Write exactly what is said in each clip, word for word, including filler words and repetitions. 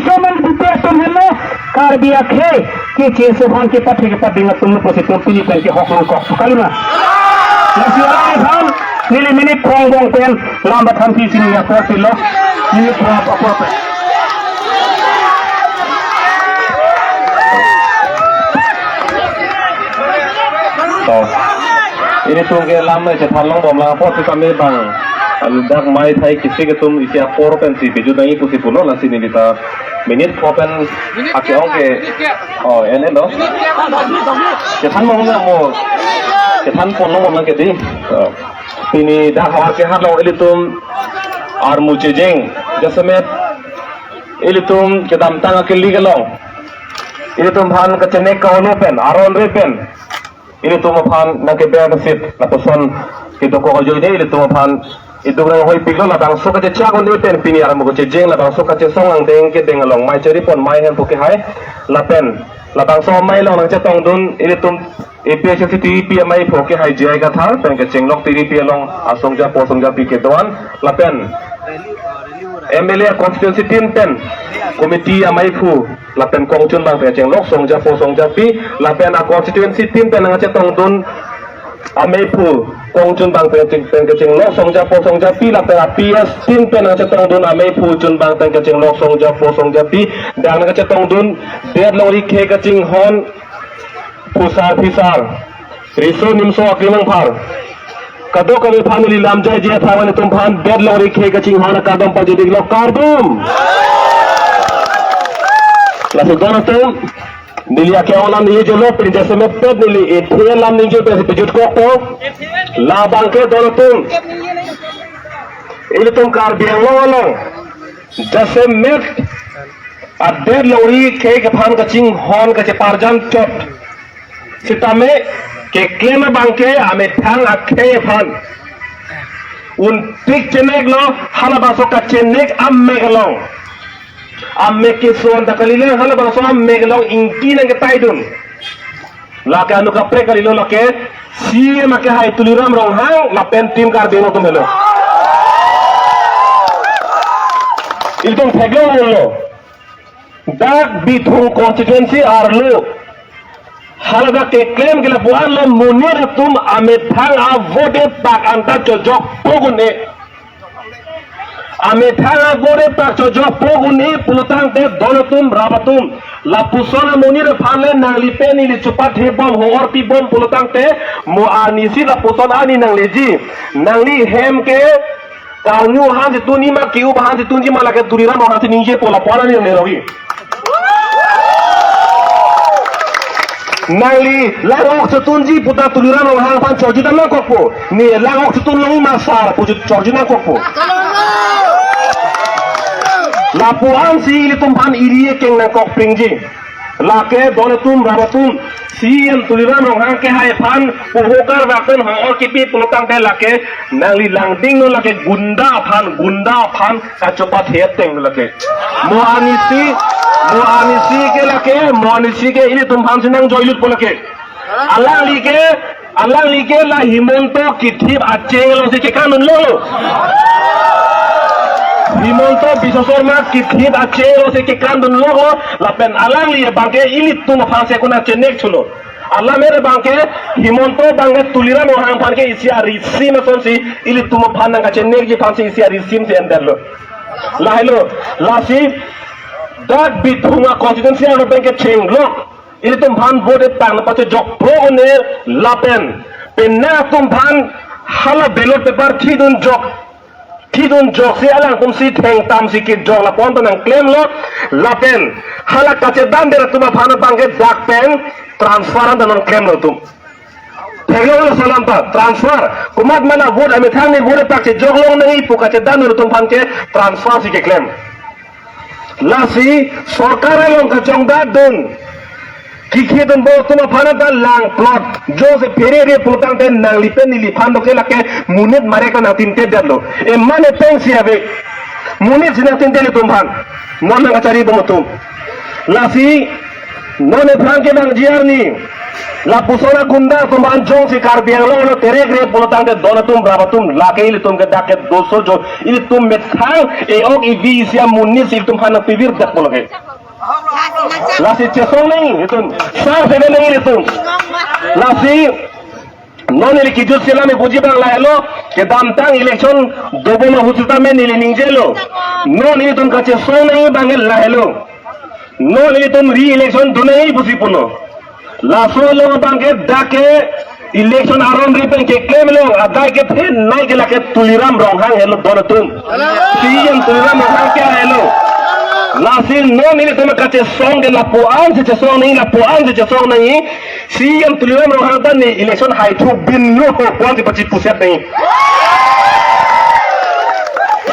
Soman bute atum henlo, Karbi akhei, keche aso aphan kepathe kepading atum lo pusi atum pini pen kehok nangkok su kali ma. Lasi alangliphan, neli minute kong bong pen, lam bathan pisi neli apor pilo, minute kong apor pen. To. Ilitum ke lam chethan longbom lang apot si kami bang. Dak mai thai kisik atum isi apor pensi pejut nangji pusi pulo, lasi neli ta minute pho pen ake-ong ke. Oh, en en do. Chethan bom lang mo. Chethan pon longbom lang ke dei. Oh. Pini dak havar kehar along ilitum armu chejeng jasemet ilitum kedamtang akili kelong. Ilitum aphan kachenek ka-ono pen, aron re pen. Ilitum aphan nangkeber nasit, lapuson kedokok ajoine ilitum aphan idung nanghoipiklo, labangso kachechak un-e pen pini armu kachejeng, labangso kachesong angdeng kedeng along mai cheri pon mai hem pu kehai, lapen labangso amei along nangchetongdun ilitum A P H L C T D P amei phu kehai J I Kathar, pen kachinglok T D P along asong japo asong japi kedoan, lapen M L A constituency tin pen committee amei phu, lapen kongchun bang pen kachinglok song japo song japi, lapen a constituency tin pen nangchetongdun amei phu kongchun bang pen kaching-, pen kachinglok song japo song japi, lapen a P S tin pen nangchetongdun amei phu chun bang pen kachinglok song japo song japi, dak nangchetongdun det longri khei kachinghon phusar phisar, riso nimso akemang phar. Kadokave aphan neli lam jaije athang ilitum aphan det longri khei kachinghon akardom pajir-iklo, kardom. Lasi don atum, neli ake-ong alam neli jolo pini jasemet pet neli ethe alam neli jo pejut kokpo. Labang ke don atum, ilitum Karbi Anglong along jasemet adet longri khei kephan kachinghon kacheparjan chot. Sitame keklem abang ke amethang akhei aphan unpik cheneklo, halabangso kachenek amek along, amek keson ta kalilang, halabangso amek along ingti nangketaidun. Lake anu kaprek kalilo, lake C M akehai Tuliram Ronghang lapen Team Karbi Anglong atum helo. Ilitum theklonglo. Dak Bithung constituency arlo, haladak keklem ke lapu-an lo, monit atum amethang avote pak anta chojokpo un-e. Amethang avote pak chojokpo un-e pulotangte don atum, rap atum, lapuson amonit aphan le nangli pen neli chupathe bom, ho-orpi bom pulotangte, mo arnisi lapuson arni nangleji. Nangli hem ke karngu aphan si tunji ma, ke-u aphan si tunji ma, lake Tuliram Ronghang si ningjepo, lapu-an arni nangleji. Nangli lang-ok si tunji puta Tuliram Ronghang aphan chorjudam nangkokpo. Ne lang-ok si tun longji ma sar pu chorju nangkokpo. Lapu-an si ilitum aphan iri ekeng nangkokpingji. Lake don atum, rap atum, C M Tuliram Ronghang kehai aphan poho karvak pen ho-or kipi pulotangte lake nangli langdinglo, lake gunda aphan, gunda aphan kachopathe ateng lake. Mo arnisi, mo arnisi ke lake, mo arnisi ke ilitum aphan si nangjoilutpo lake. Alangli ke, alangli ke la Himanta kithip acheng alongsi kekandun longlo. Himanta Biswa Sarma kithip acheng alongsi kekandun longlo. Lapen alangli abang ke ilitum aphan si ako nangchenek thulo. Alam er abang ke Himanta abang ke Tuliram Ronghang aphan ke isi arisim asonsi ilitum aphan nangkachenekji aphansi isi arisim si endetlo. Lahelo, lasi dak Bithung a constituency arlo pen kechenglok, ilitum aphan vote tang na pachojokpo un-e lapen penang atum aphan hala ballot paper thidunjok, thidunjoksi alangtum si thengtam si kejok lapu-an ta nangklemlo, lapen hala kachedande atum aphan abang ke dak pen transfer anta nangklemlo atum. Theklonglo laso alam ta, transfer. Komat mana vote amethang ne vote pak chejok long nangji pu kachedan atum aphan ke transfer si keklem. Lasi sorkar along kachongdatdun, kikhedunbom atum aphan ta langplot. Jongsi pherere pulotangte nangli pen neliphan doke lake monit marek ta nangtintedetlo. Emane peng si ave. Monit si nangtinte ilitum aphan. Non nangkacharibom atum. Lasi non ephrang ke nangji arni. Lapuson agunda atum aphan jongsi Karbi Anglong lo terek re pulo tangte don atum, rap atum, lake ilitum ke dak ke doso jo, ilitum methang e-ok ivi isi amonit ilitum aphan nangpivirdak pulo ke. Lasi chesong nangji itum, sang seven nangji itum. Lasi non ili kejut si lam ipuji abang lahelo, kedamtang election dobom ahut sitame neli ningjelo. Non ilitum kachesong nangji abang lahelo. Non ilitum re-election do nangji pusi pulo. Laso along abang ke dak ke election aron ri pen keklemlo, adai kethenei ke lake Tuliram Ronghang helo don atum. C E M Tuliram Ronghang ke helo. Lasi non ilitum kachesong ke lapuan si chesong nangji, lapuan si chesong nangji. C E M Tuliram Ronghang ta ne election haithu binlo ho puan si pachi puset nangji.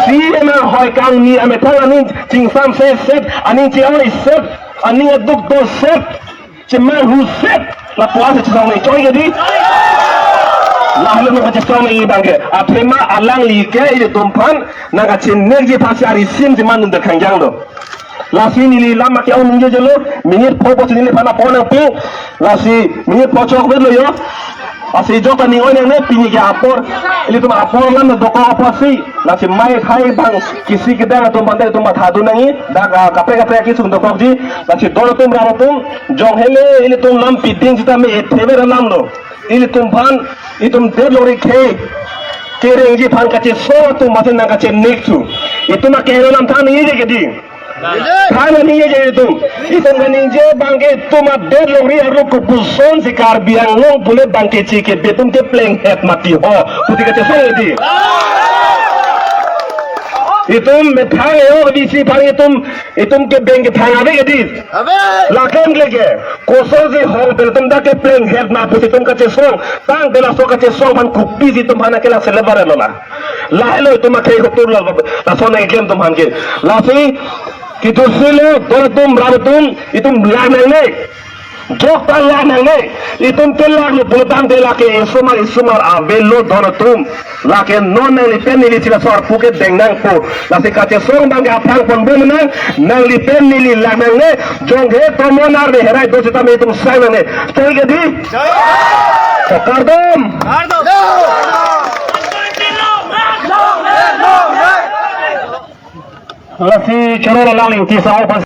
C E M ahoi kangni amethang aning chingsam se set, aning chi-oi set, aning aduk do set, chemanghu set, lapuan si chesong nangji, choi ke dei. Lahelo nangkachesong nangji abang ke. Athema alangli ke ilitum aphan nangkachinekji aphan si arisim si man nunda khangjang do. Lasi neli lam ake-ong ningjejelo, minute pho pho si neliphan apor nangpi, lasi minute pho chokvetlo jo. Lasi jok ta ning-oi nangne, pini ke apor, ilitum apor lam dokok apotsi, lasi mei hai bang kisi kedang atum aphan ta ilitum matha dun nangji, dak, ah, kaprek kaprek kesung dokokji, lasi don atum rap atum, jong hele ilitum lam piding sitame ethebe alam lo. Ilitum aphan, itum det longri khei kerengji aphan kachesong atum masi nangkachinek thu. Itum akehelo lam than nangji ke dei. Than nangji ke itum. Itum kaningje abang ke itum adet longri arlo kopuson si Karbi Anglong pule bang kechi kebe atum ke plenghet mati ho pusi kachesong dei. Itum methang e-ok ivi isi aphan itum, itum ke beng kethang ave ke dei. Ave. Laklem leke. Koson si hong pen itum dak ke plenghet ma pusi itum kachesong. Tangte laso kachesong aphan kopisi itum aphan ke la selebar lo la. Lahelo itum akhei kotur la, laso nangkeklem atum aphan ke. Lasi kejut si le don atum rap atum itum lang nangne. Jok ta lang nangne. Itum ke langlo pulo tangte lake isomar isomar avelo don atum. Lake non nangli pen neli chila sor pu ke deng nangpo. Lasi kachesong abang ke aphrang ponbom nang, nangli pen neli lang nangne, jonghe tomon arve herai do sitame itum sang nangne. Choi ke dei? Kardom. Lasi choro alangli tisa